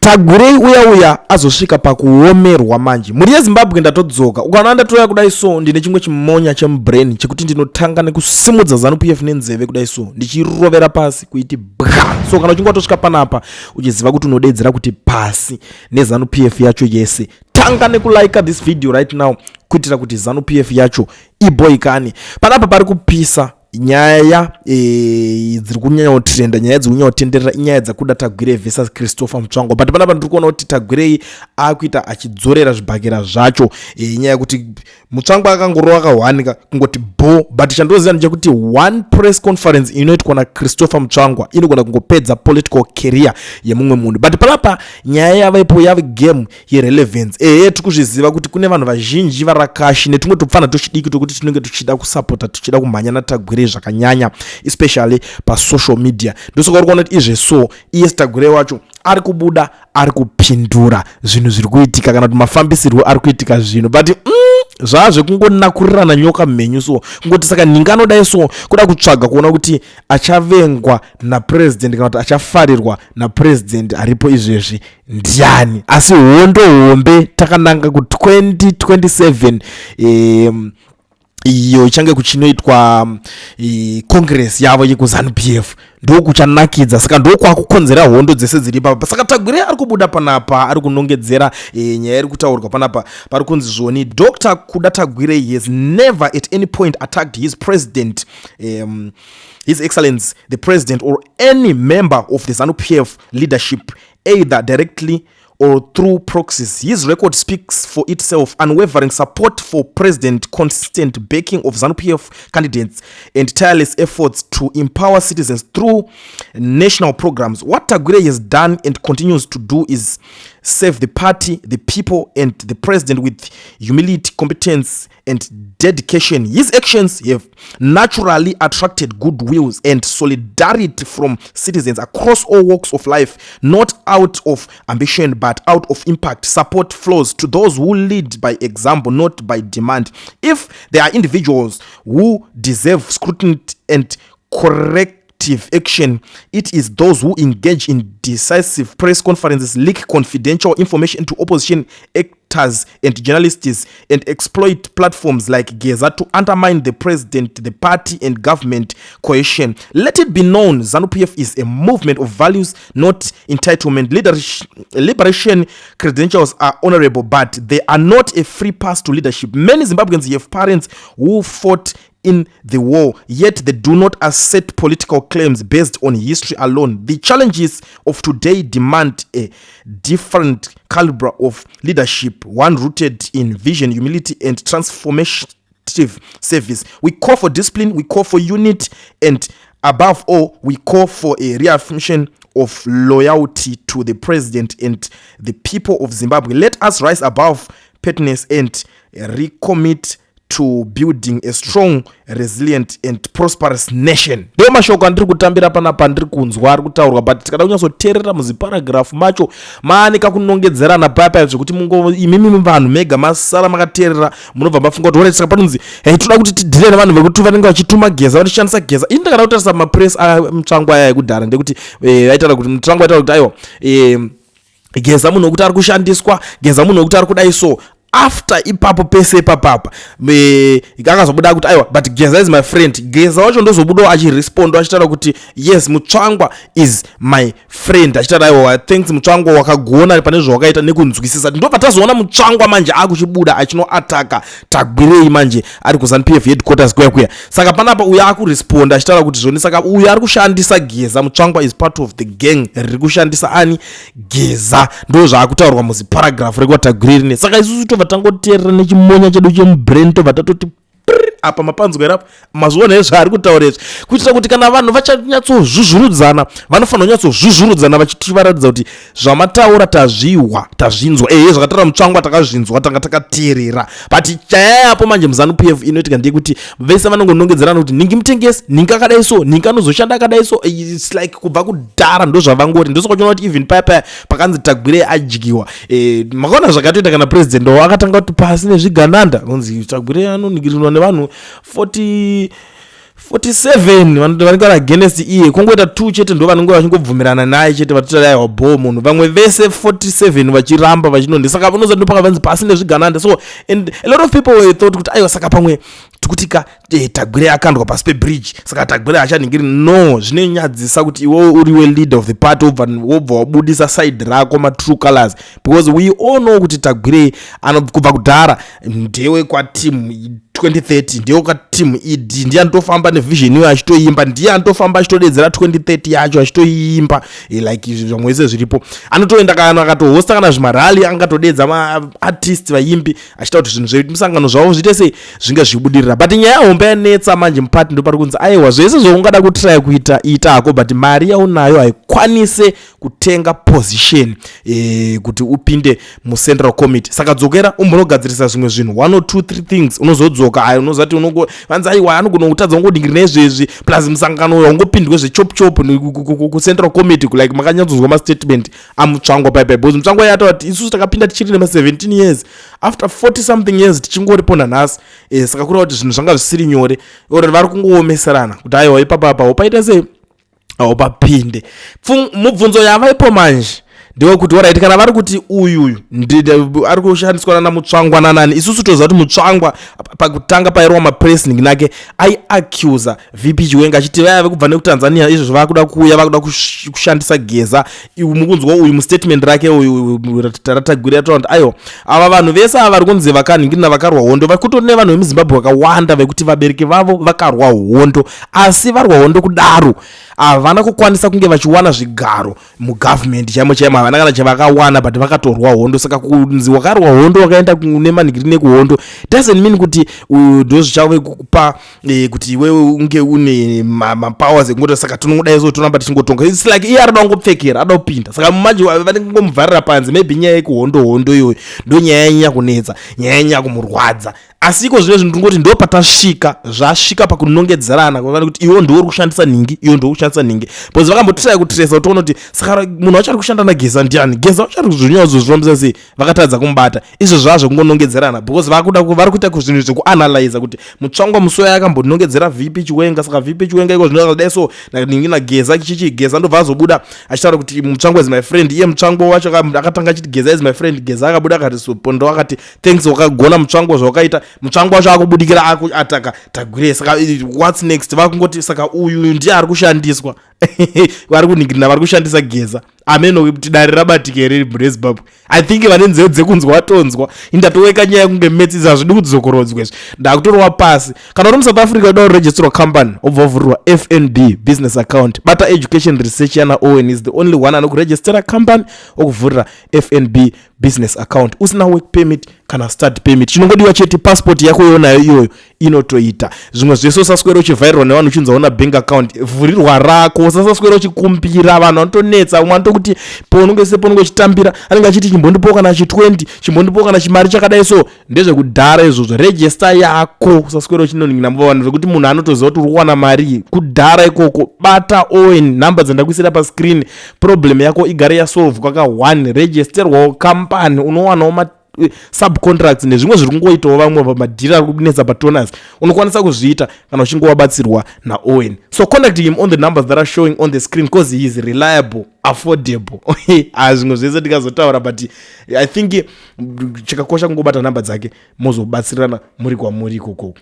Tagwirei uya uya azosvika pakuomerwa manje. Mhuri yeZimbabwe ndatodzoka. Ukaona ndatouya kudai so ndine chimwe chimonya chemubrain chekuti ndinotanga nekusimudza Zanu PF nenzeve kudai so ndichirovera pasi kuiti bwa. So kana uchinge watosvika panapa uchiziva kuti unodeedzera kuti pasi neZanu PF yacho yese. Tanga nekulike this video right now kuitira kuti Zanu PF yacho iboikane. Panapa pari kupisa nyaya e, dziri kunyanya kutrenda, nyaya dziri kunyanya kutenderera inyaya dzaKuda Tagwirei versus Christopher Mutsvangwa. But panapa ndiri kuona kuti Tagwirei akuita achidzorera zvibhakera zvacho e, nyaya yekuti Mutsvangwa akangorova kahwanika kungoti bo. But chandoziva ndechekuti one press conference inoitwa naChristopher Mutsvangwa inogona kungopedza political career yemumwe munhu. But panapa nyaya yavapo yave game yerelevance. Ehe, tiri kuzviziva kuti kune vanhu vazhinji varakashi netumwe tupfana tuchidiki tokuti tinenge tuchida kusapota, tuchida kumhanya naTagwirei zvakanyanya, especially pasocial media. Ndosaka uri kuona kuti izve so iye Tagwirei wacho ari kubuda ari kupindura zvinhu zviri kuitika kana kuti mafambisirwo ari kuitika zvinhu. But zvaa zvekungonakurirana nyoka mhenyu so kungoti saka nhinga anodai so kuda kutsvaga kuona kuti achavengwa napresident kana kuti achafarirwa napresident aripo izvezvi ndiani. Asi hondo hombe takananga ku2027 iyo ichange kuchinoitwa congress yavo yekuZanu PF, ndokuchanakidza. Saka ndokwakukonzera hondo dzese dziri ipapa. Saka Tagwirei ari kubuda panapa ari kunongedzera nyaya iri kutaurwa panapa. Pari kunzi zvoni Dr Kuda Tagwirei has never at any point attacked his president, His Excellence the President, or any member of the ZANU PF leadership, either directly or through proxies. His record speaks for itself: unwavering support for President, consistent backing of ZANU-PF candidates, and tireless efforts to empower citizens through national programs. What Tagwirei has done and continues to do is serve the party, the people, and the president with humility, competence, and dedication. His actions have naturally attracted goodwill and solidarity from citizens across all walks of life, not out of ambition but out of impact. Support flows to those who lead by example, not by demand. If there are individuals who deserve scrutiny and corrective action, it is those who engage in decisive press conferences, leak confidential information to opposition actors and journalists, and exploit platforms like Geza to undermine the president, the party, and government cohesion. Let it be known, ZANU-PF is a movement of values, not entitlement. Leadership, liberation credentials are honorable, but they are not a free pass to leadership. Many Zimbabweans have parents who fought in the war, yet they do not assert political claims based on history alone. The challenges of today demand a different caliber of leadership, one rooted in vision, humility, and transformative service. We call for discipline, we call for unity, and above all, we call for a reaffirmation of loyalty to the president and the people of Zimbabwe. Let us rise above pettiness and recommit to building a strong, resilient and prosperous nation. Ndo mashoko andiri kutambira panapa, ndiri kunzwa ari kutaurwa. But tikada kunyatsoteerera muziparagraph macho, maane kakunongedzerana paya paya zvekuti mungo imimi vanhu mega masara makateerera munobva mafunga kuti saka panonzi hey, toda kuti tidhire nevanhu vekuti vanenge vachituma Geza, vachishandisa Geza. Ini ndakada kutarisa mapress aMutsvangwa aya ekudhara, ndekuti vaitaura kuti Mutsvangwa aitaura kuti aiwa, Geza munhu wekuti ari kushandiswa, Geza munhu wekuti ari kudai. So after ipapo pese ipapapa akazobuda kuti aiwa, but Geza is my friend. Geza wacho ndozobudawo achiresponda achitaura kuti yes, Mutsvangwa is my friend, achitaura aiwa, thanks Mutsvangwa, wakagona pane zvawakaita nekunzwisisa. Ndobva tazoona Mutsvangwa manje akuchibuda achinoataka Tagwirei manje ari kuZANU PF headquarters kuya kuya. Saka panapa uyo akuresponda achitaura kuti zvoni saka uyo ari kushandisa Geza, Mutsvangwa is part of the gang riri kushandisa ani? Geza. Ndo zvaakutaurwa muziparagraph rekuvaTagwirei rine. Saka isusu tobva tangoteerera nechimonya chedu chemubrain, tobva tatoti apa mapanzwa here? Apa mazviona zvaari kutaura izvi, kuitira kuti kana vanhu vachanyatsozvuzvurudzana, vanofanira kunyatsozvuzvurudzana vachitivaratidza kuti zvamataura tazvihwa, tazvinzwa. Ehe, zvakataura Mutsvangwa takazvinzwa, tanga takateerera. But chaya yapo manje muZANU PF inoitika ndeyekuti vese vanongonongedzerana kuti nhingi mutengesi, nhingi akadai so, nhingi anozoshanda akadai so. It's like kubva kudhara ndo zvavangori. Ndosaka uchiona kuti even paya paya pakanzi Tagwirei adyiwa, makaona zvakatoita kana president wavo akatanga kuti pasi nezvigananda, kunzi Tagwirei anonigirinwa nevanhu 40. 47 vanenge vari against iye. Kungoita 2 chete ndo vanenge vachingobvumirana naye chete, vatoti aiwa, bo munhu. Vamwe vese 47 vachiramba vachinondi. Saka unoziva ndopaka vanzi pasi nezvigananda. So and a lot of people were thought kuti aiwa, saka pamwe tikutika Tagwirei akandwa pasi pebridge, saka Tagwirei achanhingiri. No, zvinonyadzisa kuti iwewe uriwe leader of the party, wobva wabudisa side rako, matrue colors, because we all know kuti Tagwirei kubva kudhara ndewe kwateam 2030, ndewe kwateam ED. Ndiye anotofamba nevision iyoyo achitoimba, ndiye anotofamba achitodedzera 2030 yacho achitoimba, like zvamwe zvese zviripo. Anotoenda kana akatohosta kana zvimarally, angatodedza maartist, vaimbi, achiita kuti zvinhu zvemusangano zvavo zviite sei, zvinge zvichibudirira. But nyaya hombe yanetsa manje mupati ndo pari kunzi aiwa, zvese zvaungada kutraya kuita, itako, but mari yaunayo haikwanise kutenga position kuti upinde mucentral committee. Saka dzokera umbonogadzirisa zvimwe zvinhu, one or two three things, unozodzoka. Ayo unozati vanzi aiwa, anogona kutadza ungodingiri neizvezvi, plus musangano uyo ungopindwe zvechop chop kucentral committee. Like makanyatsonzwa mastatement aMutsvangwa paipai, because Mutsvangwa yataura kuti isusu takapinda tichiri nema17 years, after 40 something years tichingoripo nanhasi. Saka kureva kuti zvinhu zvanga zvisiri nyore, or vari kungoomeserana kuti aiwa, ipapa upaita sei, haupapinde. Mubvunzo yavaipo manje ndewekuti alright, kana vari kuti uyuyu ari kushandiswa nana Mutsvangwa nanani, isusu toziva kuti Mutsvangwa pakutanga pairwa mapress nake aiaccusa VP Chiwenga achiti vaya vekubva nekuTanzania izvozvo vakuda kuuya, vakuda kushandisa Geza. Mukunzwa uyu mustatement rake uyu raTagwirei ataura kuti aiwa, ava vanhu vese ava vari kunzi vakanhingirina vakarwa hondo, vakutori nevanhu vemuZimbabwe vakawanda vekuti vabereki vavo vakarwa hondo, asi varwa hondo kudaro havana kukwanisa kunge vachiwana zvigaro mugovernment chaimo chaimo, havana kana chavakawana, but vakatorwa hondo. Saka kunzi wakarwa hondo, wakaenda nemanhingiri nekuhondo, doesn't mean kuti ndo zvichave kupa kuti iwewe unge une mapowers ekungoti saka tinongodai so toramba tichingotonga. It's like iye arida kungopfekera, ada kupinda. Saka manje vanenge ngomuvharira panze. Maybe nyaya yekuhondo hondo iyoyo ndo nyaya yanyanya kunetsa, nyaya yanyanya kumurwadza. Asi iko zvino zvinhu tingoti ndo patasvika, zvasvika pakunongedzerana kuti iwo ndiwo uri kushandisa nhingi, iwo ndiwo kushandisa nhingi, because vakambotiraya kutiresa kuti toona kuti saka munhu wacho ari kushanda naGeza ndiani, Geza wacho ari kuzvinyaya zvifambisa sei. Vakatadza kumubata. Izvo zvazvo kungonongedzerana, because vakuda vari kuita zvinhu zvekuanalyza kuti Mutsvangwa musoya akambonongedzera VP Chiwenga, saka VP Chiwenga iko zvino akadai so ningi naGeza chichi. Geza ndobva azobuda achitaura kuti Mutsvangwa is my friend. Iye Mutsvangwa wacho akatanga achiti Geza is my friend. Geza akabuda akati sopondo, akati thanks, wakagona Mutsvangwa zvawakaita. Mutsvangwa wacho akubudikira akuataka Tagwirei. Saka what's next? Vakungoti saka uyu ndiye ari kushandiswa, vari kuningirina, vari kushandisa Geza. Ameno kuti dare rabatika here mhuri yeZimbabwe. I think vane nzeve dzekunzwa vatonzwa. Indatoweka nyaya kunge metsi, izvi hazvidi kudzokorodzwa izvi, ndakutorwa pasi. Kana uri muSouth Africa uda kuregisterwa company, wobva wavhurirwa FNB business account, bata Education Research yana Owen. Is the only one anokuregistera company, okuvhurira FNB business account usina work permit kana study permit. Chinongodiwa chete passport yako yonayo, iyoyo inotoita. Zvimwe zvese usaswera uchivhairirwa nevanhu uchinzi hauna bank account. Vhurirwa rako, usasaswera uchikumbira. Vanhu vanotonetsa, umwe anotokuti paunonge sepaunonge uchitambira anenge achiti chimbondipowo kana chi20, chimbondipowo kana chimari chakadai. So ndezvekudhara izvozvo. Register yako, usaswera uchinoningina vanhu zvekuti munhu anotoziva kuti uri kuwana mari. Kudhara ikoko. Bata Owen, nhamba dzandakuisira pascreen. Problem yako igare yasolvwa ka1. Registerwawo company, unowanawo subcontracts nezvimwe zviri kungoitawo vamwe pamadhiri ari kunetsa patoners. Unokwanisa kuzviita kana uchinge wabatsirwa naOwen. So contact him on the numbers that are showing on the screen, because he is reliable, affordable. Ah, zvimwe zvese ndikazotaura, but I think chakakosha kungobata nhamba dzake, mozobatsirana muri kwamuri ikokoko.